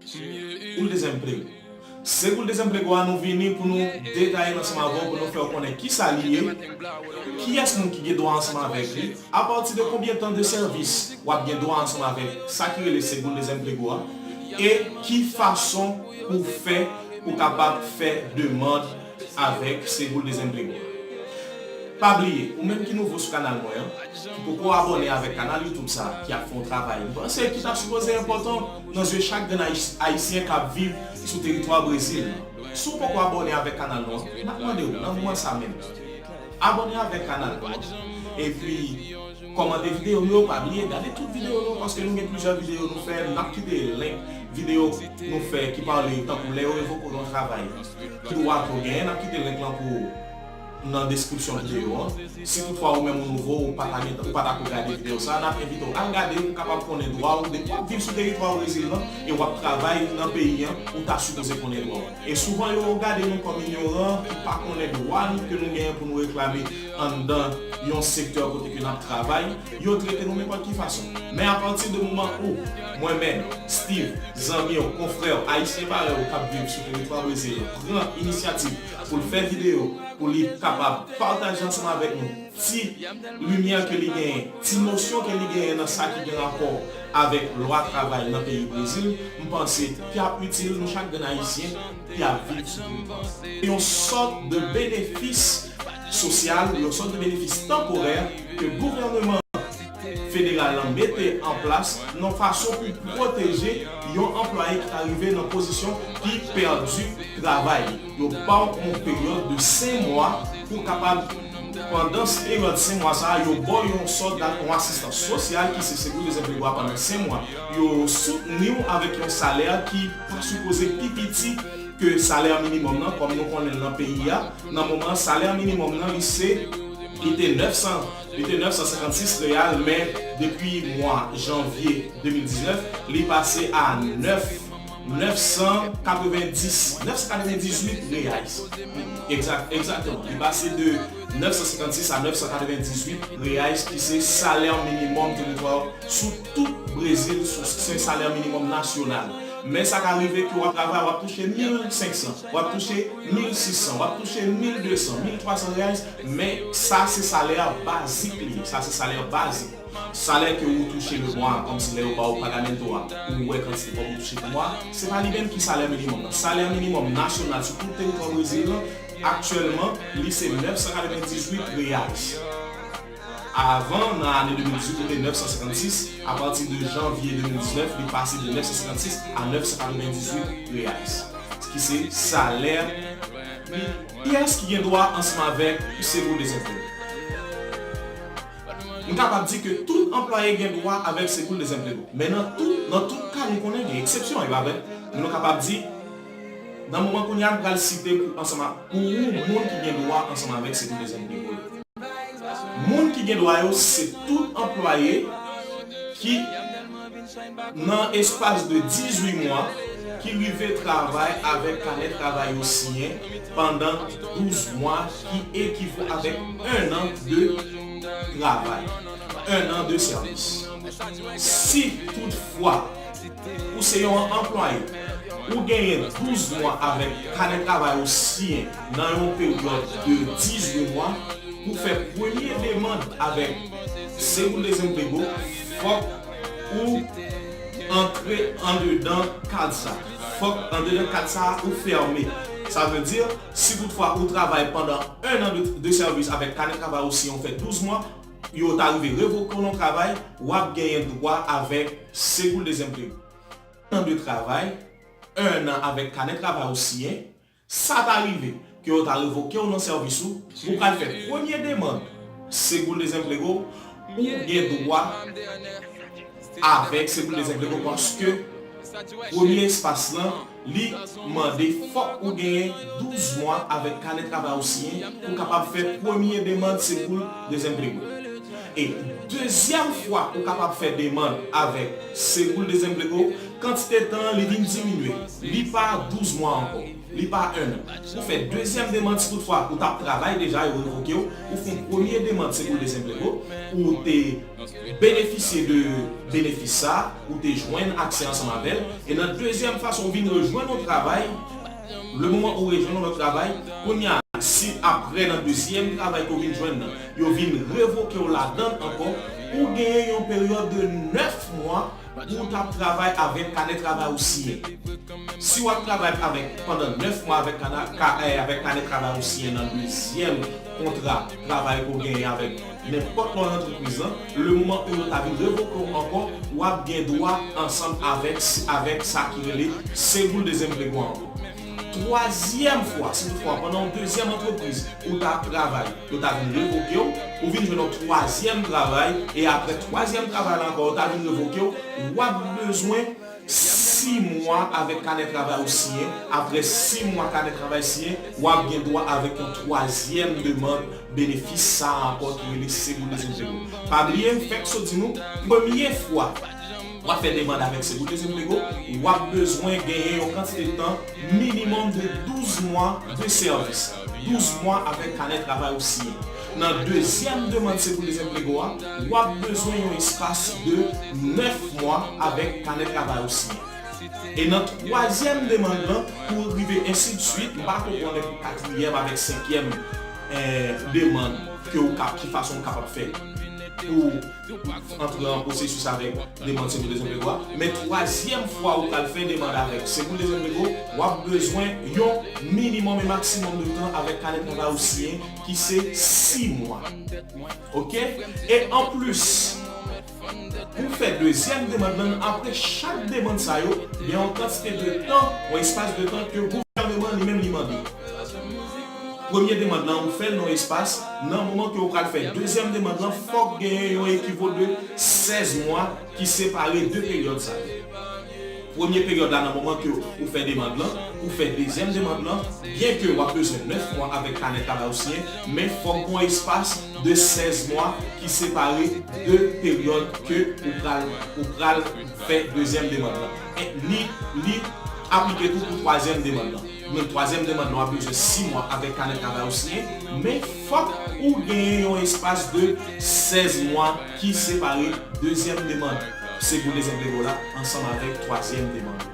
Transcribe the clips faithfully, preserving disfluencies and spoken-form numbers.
Seguro-Desemprego. Seguro-Desemprego a nou vini pou nou detaye l ansanm avè w, pou nou fè w konnen kisa li ye, kiyès moun ki gen dwa ansanm avèk li, apati de konbyen tan de sèvis w ap gen dwa ansanm avèk sa ki rele Seguro-Desemprego a, e ki fason pou fè pou kapab fè demann avèk Seguro-Desemprego. Pa bliye, ou menm ki nouvo sou kanal mwen an, ki poko abòne avèk kanal YouTube sa a, ki ap fè yon travay, m panse ki ta sipoze enpòtan nan zye chak grenn Ayis-, Ayisyen k ap viv sou teritwa Brezil nan. Si w poko abòne avèk kanal nou an, n ap mande w, nan moman sa menm, abòne avèk kanal nou an. Epi, kòmante videyo nou yo, pa bliye gade tout videyo nou, paske nou gen plizyè videyo nou fè, n ap kite link videyo nou fè ki pale tankou lè yo revoke w nan travay, ki dwa ke w genyen, n ap kite link lan pou ou nan deskripsyon videyo an. Si toutfwa ou menm ou nouvo, ou pa ta gen, ou pa ta ko gade videyo sa, n ap envite w al gade pou w kapab konnen dwa w depi w ap viv sou teritwa Brezil lan e w ap travay nan peyi an, ou ta sipoze konnen dwa w. E souvan yo gade nou kòm inyoran ki pa konnen dwa nou ke nou genyen pou nou reklame anndan yon sektè kote ke n ap travay, yo trete nou nenpòt ki fason. Men apati de moman ou, mwen menm, Steve, zanmi w, konfrè w, ayisyen parèy ou k ap viv sou teritwa Brezil, pran inisyativ pou l fè videyo, pou li kapab pataje ansanm avèk nou ti limyè ke li genyen, ti nosyon ke li genyen nan sa ki gen rapò avèk lwa travay nan peyi Brezil, m panse ki ap itil nou chak grenn ayisyen ki ap viv sou teritwa. Yon sòt de benefis sosyal, yon sòt de benefis tanporè ke gouvèneman federal lan mete an plas nan fason pou pwoteje yon anplwaye ki ta rive nan pozisyon ki pèdi travay li. Yo ba w yon peryòd de senk mwa pou w kapab, pandan peryòd senk mwa sa a, yo ba w yon sòt da-, yon asistans sosyal ki se Seguro-Desemprego a pandan senk mwa. Yo soutni w avèk yon salè ki pa sipoze pi piti ke salè minimòm nan, kòm nou konnen l nan peyi a. Nan moman an, salè minimòm nan, li se, li te nèf san, li te nèf san senkannsis reyal, men depi mwa janvye de mil diznèf, li pase a nèf, nèf san katrevenndis, nèf san katrevenndizwit reais. Egzak-, egzakteman. Li pase de nèf san senkannsis a nèf san katrevenndizwit reais, ki se salè minimòm teritwa sou tout Brezil, sou, se salè minimòm nasyonal. Men sa ka rive ke w ap travay, w ap touche mil senk san, w ap touche mil sis san, w ap touche mil de san, mil twa san reais, men sa se salè bazik li ye, sa se salè bazik. Salè ke ou touche le mwa, kòmsi lè yo ba ou pagamento a, ou wè kantite kòb ou touche pou mwa, se pa li menm ki salè minimòm nan. Salè minimòm nasyonal sou tout teritwa Brezil lan, aktyèlman, li se nèf san katrevenndizwit reais. Avan, nan ane de mil dizuit, li te nèf san senkannsis. Apati de janvye de mil diznèf, li pase de nèf san senkannsis a nèf san katrevenndizwit reais, ki se salè. Kiyès ki gen dwa ansanm avèk Seguro-Desemprego? M kapab di ke tout anplwaye gen dwa avèk Seguro-Desemprego. Men nan tout, nan tout ka, nou konnen gen eksepsyon, e pa vre? Men nou kapab di, nan moman kounye a, m pral site pou ansanm a, pou ou, moun ki gen dwa ansanm avèk Seguro-Desemprego yo. Moun ki gen dwa yo, se tout anplwaye ki, nan espas de dizuit mwa, ki rive travay avèk kanè travay yo siyen pandan douz mwa, ki ekivo avèk un an de travay, un an de sèvis. Si toutfwa ou se yon anplwaye, ou genyen douz mwa avèk kanè travay ou siyen nan yon peryòd de dizuit mwa, pou fè premye demann avèk Seguro-Desemprego, fòk ou antre andedan kad sa. Fòk andedan kad sa ou fèmen. Sa vle di, si toutfwa ou travay pandan un an de, de sèvis avèk kanè travay ou siyen, ou fè douz mwa, yo ta rive revoke w nan travay, w ap genyen dwa avèk Seguro-Desemprego. Un an de travay, un an avèk kanè travay ou siyen, sa ta rive ke yo ta revoke w nan sèvis ou, ou pral fè premye demann Seguro-Desemprego, ou gen dwa avèk Seguro-Desemprego, paske premye espas lan, li mande fòk ou genyen douz mwa avèk kanè travay ou siyen pou kapab fè premye demann Seguro-Desemprego. E dezyèm fwa ou kapab fè demann avèk Seguro-Desemprego, kantite tan an li vin diminye, li pa douz mwa ankò. Li pa enn an. Ou fè dezyèm demann, si toutfwa ou t ap travay deja, yo revoke w, ou fè yon premye demann, Seguro-Desemprego, ou te benefisye de benefis sa, ou te jwenn aksè ansanm avè l, e nan dezyèm fason ou vin rejwenn yon travay, le moman ou rejwenn yon lòt travay, kounye a, si apre nan dezyèm travay ke w vin jwenn nan, yo vin revoke w ladan l ankò, ou genyen yon peryòd de nèf mwa pou w t ap travay avèk kanè travay ou siyen. Si w ap travay avèk, pandan nèf mwa avèk kana-, ka-, eh, avèk kanè travay ou siyen nan dezyèm kontra travay ke w genyen avèk nenpòt lòt antrepriz lan, le moman ou yo ta vin revoke w ankò, w ap gen dwa ansanm avèk, avèk sa ki rele Seguro-Desemprego ankò. Twazyèm fwa, si toutfwa pandan yon dezyèm antrepriz ou ta travay, yo ta vin revoke w, ou vin jwenn yon twazyèm travay, e apre twazyèm travay la ankò, yo ta vin revoke w, w ap bezwen sis mwa avèk kanè travay ou siyen. Apre sis mwa kanè travay siyen, w ap gen dwa avèk yon twazyèm demann benefis sa a ankò ki rele Seguro-Desemprego. Pa bliye, m fèk sot di nou, premye fwa w ap fè demann avèk Seguro-Desemprego, w ap bezwen genyen yon kantite tan minimòm de douz mwa de sèvis. Douz mwa avèk kanè travay ou siyen. Nan dezyèm demann Seguro-Desemprego a, w ap bezwen yon espas de nèf mwa avèk kanè travay ou siyen. E nan twazyèm demann lan, pou rive ensi de suite, m pa ko konnen pou katriyèm avèk senkyèm, eh, demann ke w ka, ki fason w kapab fè pou antre an pwosesis avèk demann Seguro-Desemprego a. Men twazyèm fwa ou pral fè demann avèk Seguro-Desemprego, w ap bezwen yon minimòm e maksimòm de tan avèk kanè travay ou siyen, ki se sis mwa. Oke? E anplis, pou fè dezyèm demann lan, apre chak demann sa yo, gen yon kantite de tan, yon espas de tan ke gouvènman li menm li mande. Premye demann lan, ou fè l nan yon espas, nan moman ke ou pral fè dezyèm demann lan, fòk genyen yon ekivo de sèz mwa ki separe de peryòd sa yo. Premye peryòd la, nan moman ke ou fè demann lan, ou fè dezyèm demann lan, byen ke w ap bezwen nèf mwa avèk kanè travay ou siyen, men fòk gen yon espas de sèz mwa ki separe de peryòd ke ou pral, ou pral fè dezyèm demann lan. E li, li aplike tou pou twazyèm demann lan. Nan twazyèm demann lan, w ap bezwen sis mwa avèk kanè travay ou siyen, men fòk ou genyen yon espas de sèz mwa ki separe dezyèm demann Seguro-Desemprego la ansanm avèk twazyèm demann lan.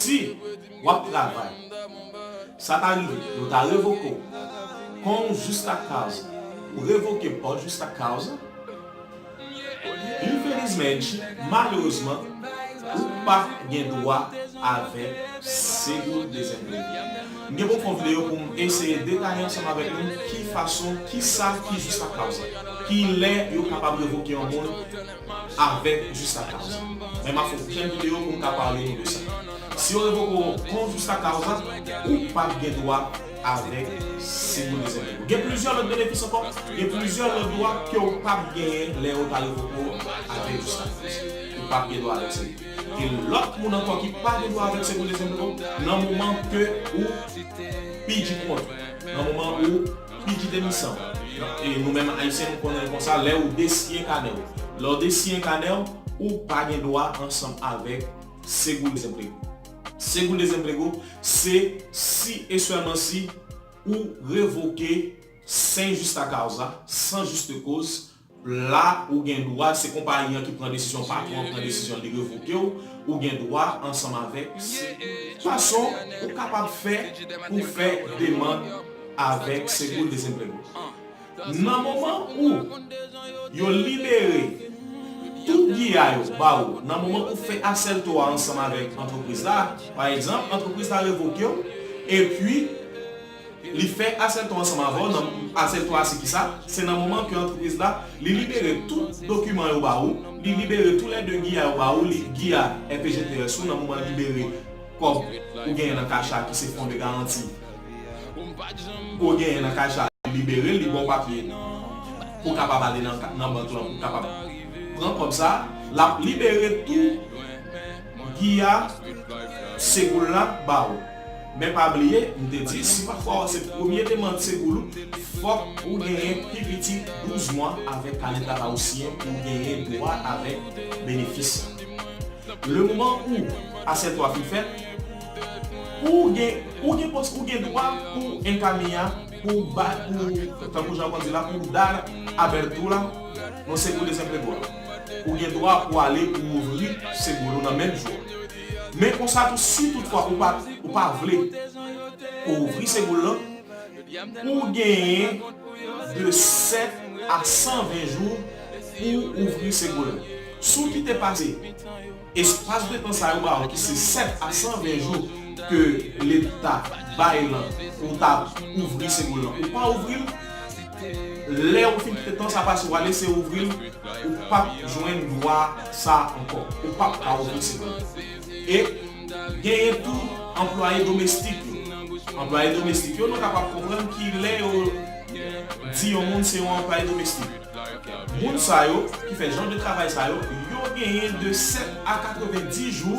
Si w ap travay, sa ta rive, yo ta revoke w con justa causa, ou revoke por justa causa, infelizmente, malerezman, ou pa gen dwa avèk Seguro-Desemprego. M gen pou m fè yon videyo pou m eseye detaye ansanm avèk nou ki fason, ki sa ki justa causa, ki lè yo kapab revoke yon moun avèk justa causa. Men m ap fè yon pwochèn videyo pou m ka pale nou de sa. Si yo revoke w con justa causa, ou p ap gen dwa avèk Seguro-Desemprego. Gen plizyè lòt benefis ankò, gen plizyè lòt dwa ke w p ap genyen lè yo ta revoke w avèk justa causa. Ou p ap gen dwa avèk Seguro. Gen lòt moun ankò ki pa gen dwa avèk Seguro-Desemprego nan moman ke ou pidi kont, nan moman ou pidi demisyon. E nou menm Ayisyen, nou konnen l konsa, lè ou desiyen kanè w. Lè w desiyen kanè w, ou pa gen dwa ansanm avèk Seguro-Desemprego. Seguro-Desemprego, se si e sèlman si ou revoke sen justa causa, san juste cause, la ou gen dwa, se konpayi an ki pran desizyon, patwon an pran desizyon, li revoke w, ou gen dwa ansanm avèk. Se fason ou kapab fè pou fè demann avèk Seguro-Desemprego. Nan moman ou yo libere tout giya yo ba ou, nan moman ou fè aserto a ansanm avèk antrepriz la, pa egzanp, antrepriz la revoke w, epi li fè aserto ansanm avè w, nan aserto a se kisa? Se nan moman ke antrepriz la, li libere tout dokiman yo ba ou, li libere tou lè de giya yo ba ou, li giya R P G T S ou, nan moman libere kòb ou genyen nan kach la ki se fon de garanti. Ou genyen nan kach la, li libere l, li ba w papye pou w kapab ale nan, nan bank lan, pou w kapab pran kòb sa, l ap libere tou giya Seguro la ba ou. Men pa bliye, m te di, si pafwa se premye demann Seguro ou, fòk ou genyen pi piti douz mwa avèk kanè travay ou siyen pou w genyen dwa avèk benefis sa. Le moman ou aserto a fin fèt, pou w gen Ou gen pos, ou gen dwa pou enkamiya, pou ba, pou, tankou jan konn di la, pou dar abertura no seguro desemprego. Ou gen dwa pou ale pou ouvri seguro nan menm jou. Men konsa tou, si toutfwa ou pa, ou pa vle ouvri seguro lan, ou genyen de sèt a san ven jou pou ouvri seguro lan. Si w kite pase espas de tan sa yo ba ou, ki se sèt a san ven jou ke Leta bay lan pou w ta ouvri seguro lan, ou pa ouvri l, lè ou fin kite tan sa pase, w ale se ouvri l, ou p ap jwenn dwa sa ankò. Ou p ap ka ouvri seguro lan. E genyen tou anplwaye domestik yo. Anplwaye domestik yo, nou kapab konprann ki lè yo di yon moun se yon anplwaye domestik. Moun sa yo ki fè jan de travay sa yo, yo genyen de sèt a katrevenndis jou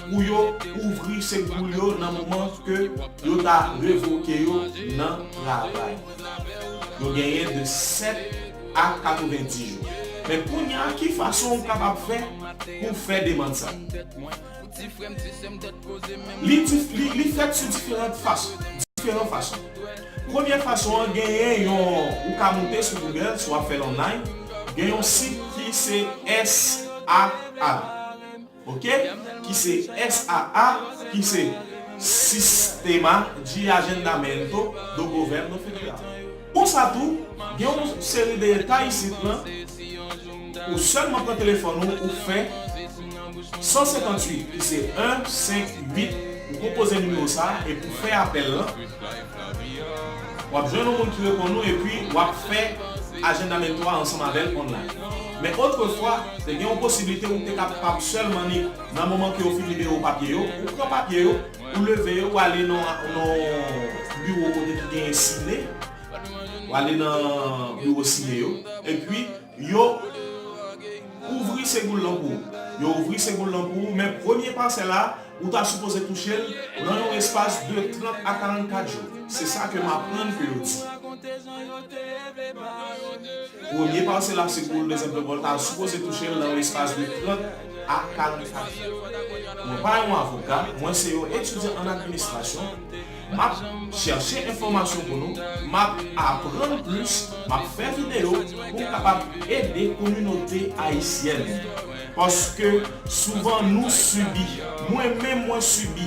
pou yo ouvri seguro yo nan moman ke yo ta revoke yo nan travay. Yo genyen de sèt a katrevenndis jou. Men kounye a, ki fason ou kapab fè pou fè demann sa? Li, dif- li, li fèt sou diferan fason. Diferan fason. Premye fason an, genyen yon, ou ka moute sou Google, si w ap fè l online, gen yon sit ki se S A A, ok? Ki se S A A, ki se Sistema de Agendamento do Governo Federal. Konsa tou, gen yon seri de eta isit lan, ou sèlman pran telefòn ou, ou fè san senkantuit, ki se en senk uit, ou konpoze nimewo sa a, epi ou fè apèl lan. W ap jwenn yon moun ki reponn ou, epi w ap fè ajandamento a ansanm avè l online. Men otrefwa, te gen yon posiblite ou te kapab sèlman ni nan moman ke yo fin libere w papye yo, ou pran papye yo, ou leve yo, ou ale nan, nan biwo kote ki genyen sine, ou ale nan biwo sine yo, epi yo ouvri seguro lan pou ou. Yo ouvri seguro lan pou ou, men premye pasèl la, ou ta sipoze touche l nan yon espas de trant a karannkat jou. Se sa ke m aprann ke yo di. Premye pasèl la, seguro desemprego, ta sipoze touche l nan yon espas de trant a karannkat jou. Mwen pa yon avoka, mwen se yon etidyan an administrasyon. M ap chèche enfòmasyon pou nou, m ap aprann plis, m ap fè videyo pou m kapab ede kominote ayisyèn. Paske souvan nou sibi. Mwen menm, mwen sibi.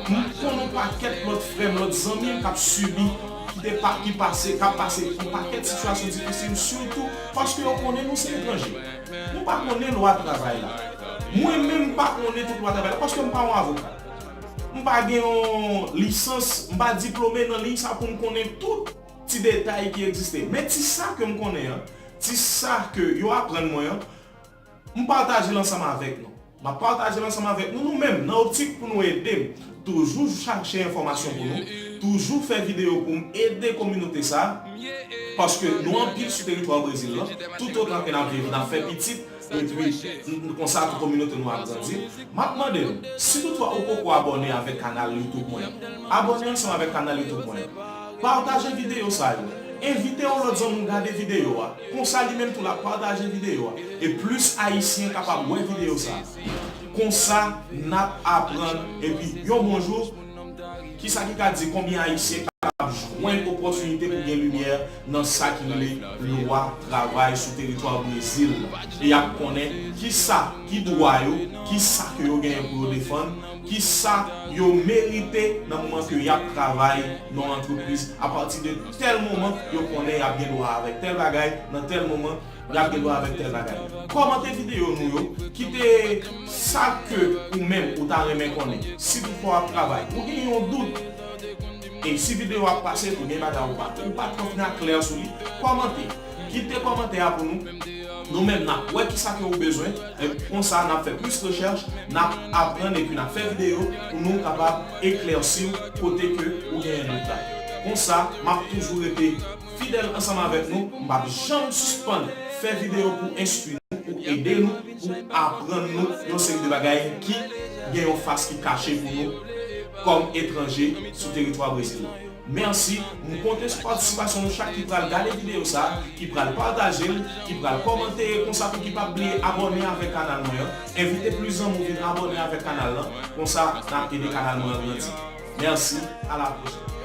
M konn yon pakèt lòt frè m, lòt zanmi m k ap sibi, ki te pa, ki pase, k ap pase yon pakèt sitiyasyon difisil, sitou paske yo konnen nou se etranje. Nou pa konnen lwa travay la. Mwen menm, m pa konnen tout lwa travay la, paske m pa yon avoka. M pa gen yon lisans, m pa diplome nan liy sa pou m konnen tout ti detay ki egziste. Men ti sa ke m konnen an, ti sa ke yo aprann mwen an, m pataje l ansanm avèk nou. M ap pataje l ansanm avèk nou, nou menm, nan optik pou nou ede m. Toujou chache enfòmasyon pou nou, toujou fè videyo pou m ede kominote sa, paske nou anpil sou teritwa Brezil lan, toutotan ke n ap viv, n ap fè pitit, epi n-, n-, konsa tou kominote nou ap grandi. M ap mande nou, si toutfwa ou poko abòne avèk kanal YouTube mwen, abòne ansanm avèk kanal YouTube mwen. Pataje videyo sa yo. Envite yon lòt zanmi w gade videyo a. Konsa li menm tou l ap pataje videyo a. E plis Ayisyen kapab wè videyo sa. Konsa n ap aprann. Epi yon bon jou, kisa ki ka di konbyen Ayisyen kapab jwenn opòtinite pou gen limyè nan sa ki rele lwa travay sou teritwa Brezil? E y ap konnen kisa ki dwa yo, kisa ke yo genyen pou yo defann, kisa yo merite nan moman ke y ap travay nan yon antrepriz, apati de tèl moman yo konnen y ap gen dwa avèk tèl bagay, nan tèl moman y ap gen dwa avèk tèl bagay. Kòmante videyo nou yo, kite sa ke ou menm ou ta renmen konnen. Si toutfwa w ap travay, ou gen yon dout, e si videyo a ap pase, ou gen bagay ou pa, ou pa twò fin aklè sou li, kòmante. Kite kòmantè a pou nou. Nou menm, n ap wè kisa ke ou bezwen. E konsa, n ap fè plis rechèch, n ap aprann epi n ap fè videyo pou nou kapab eklèsi w kote ke ou genyen dout la. Konsa, m ap toujou rete fidèl ansanm avèk nou. M p ap janm sispann fè videyo pou enstwi nou, pou ede nou, pou aprann nou yon seri de bagay ki gen yon fas ki kache pou nou kòm etranje sou teritwa Brezil. Mèsi, m konte sou patisipasyon nou chak ki pral gade videyo sa, ki pral pataje l, ki pral kòmante, konsa tou ki p ap bliye abòne avèk kanal mwen an. Envite plis zanmi w vin abòne avèk kanal lan, konsa n ap ede kanal mwen an grandi. Merci, à la prochaine.